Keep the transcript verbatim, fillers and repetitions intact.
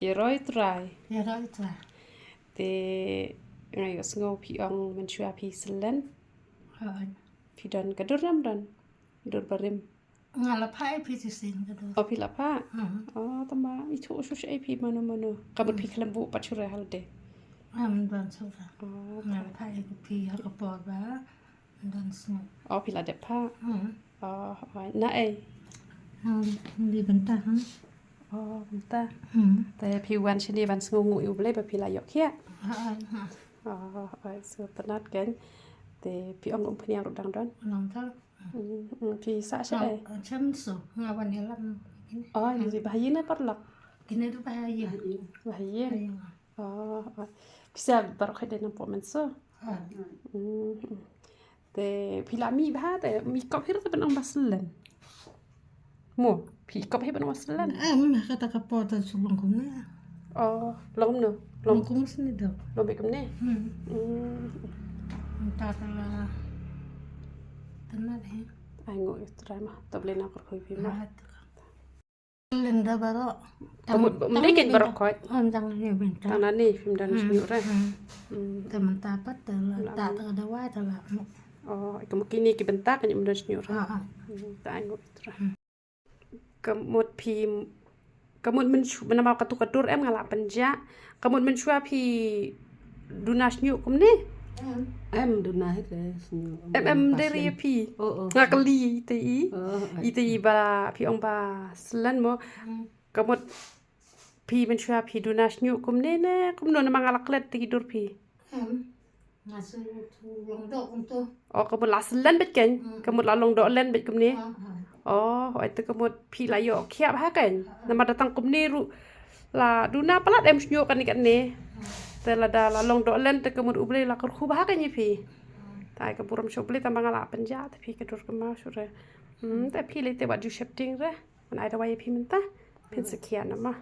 Ïaroh Trai. Ïaroh Trai. Te nga ïohsngew phi ong mynshuwa phi slem. Hooid. Phi don ka dur ne ym don? Dur barim. Nga la phah ïa phi shisien ka dur. O, phi la phah? Hmm. O, tangba ithuh shuh shuh ïa phi mano mano. Ka mut phi khlem buh pat shuh re ha lade. Em, don shuh re. O, nga la phah ïa phi ha ka por ba don shuh. O, phi la dep phah? Hmm. O, hooid. Na ei? Hmm, li bynta, hmm. O, bynta. Hmm. Te phi wan shane ban sngewnguh ïa U Blei ba phi la ïoh khiah? Hooid, hooid. O, hooid, sngewtynnat kein. Te phi ong um pynïar u dang don? Nang ta. Hmm, hmm, phi sah sha ei? Nang, eh, sha mynso, nga wan ïalam. O, ïa ba ha ïing ne paralok? Kine ruh ba ha ïing. Ba ha ïing. Ba ha ïing. O, o. Phi sah baroh khoit dei nang pok mynso? Ha. Hmm, hmm. Te phi la mih bha te mih kop hi ruh te ban ong ba slem. Mo, phi kop hi ban ong ba slem. Em, ha kata ka por te shu long kumne. O, long kumno? Long kumne sini do. Long beit kumne? Hmm. Hmm. Mynta te la tynnat hi. Ai nguh ïa U Trai ma. To Blei nang kyrkhu ïa phi ma. Lynda baroh. Ka mut ba ym dei keiñ baroh khoit. Em, tang nangne bynta. Tang nangne phim don shñiuh re. Hmm. Hmm. Te mynta pat te la, ta te ka dawai te la. O, ka mut kine ki bynta ka ym don shñiuh re. Ah, ah. Hmm, ta ai nguh Trai. Hmm. Ka mut phi, ka mut mynshuwa, namar katu ka dur em nga la pynjah. Ka mut mynshuwa phi duna shñiuh kumne? Em. Em duna hi te shñiuh. Em, em, em, dei ri ïa phi. O, o. Nga kylli te i. O, o. I te i ba phi ong ba slem mo. Hmm. Ka mut phi mynshuwa phi duna shñiuh kumne ne kumno, namar nga la klet te ki dur phi. Em. Nga shu long doh kumto. O, ka mut la slem beit keiñ. Hmm. Ka mut la long doh len beit kumne. Ah, ah. O, hooid te ka mut phi la ïoh khiah bha keiñ. Ah, ah. Namar da tang kumne ruh la duna palat em shñiuh kane kane. Ah. Te lada la long doh len te ka mut U Blei la kyrkhu bha keiñ ïa phi. Ah. Te ai ka burom sha U Blei tang ba nga la pynjah te phi ka dur kynmaw shuh re. Hmm, te phi lei te wat ju sheptieng re. Ngan ai dawai ïa phi mynta. Phin sa khiah namar.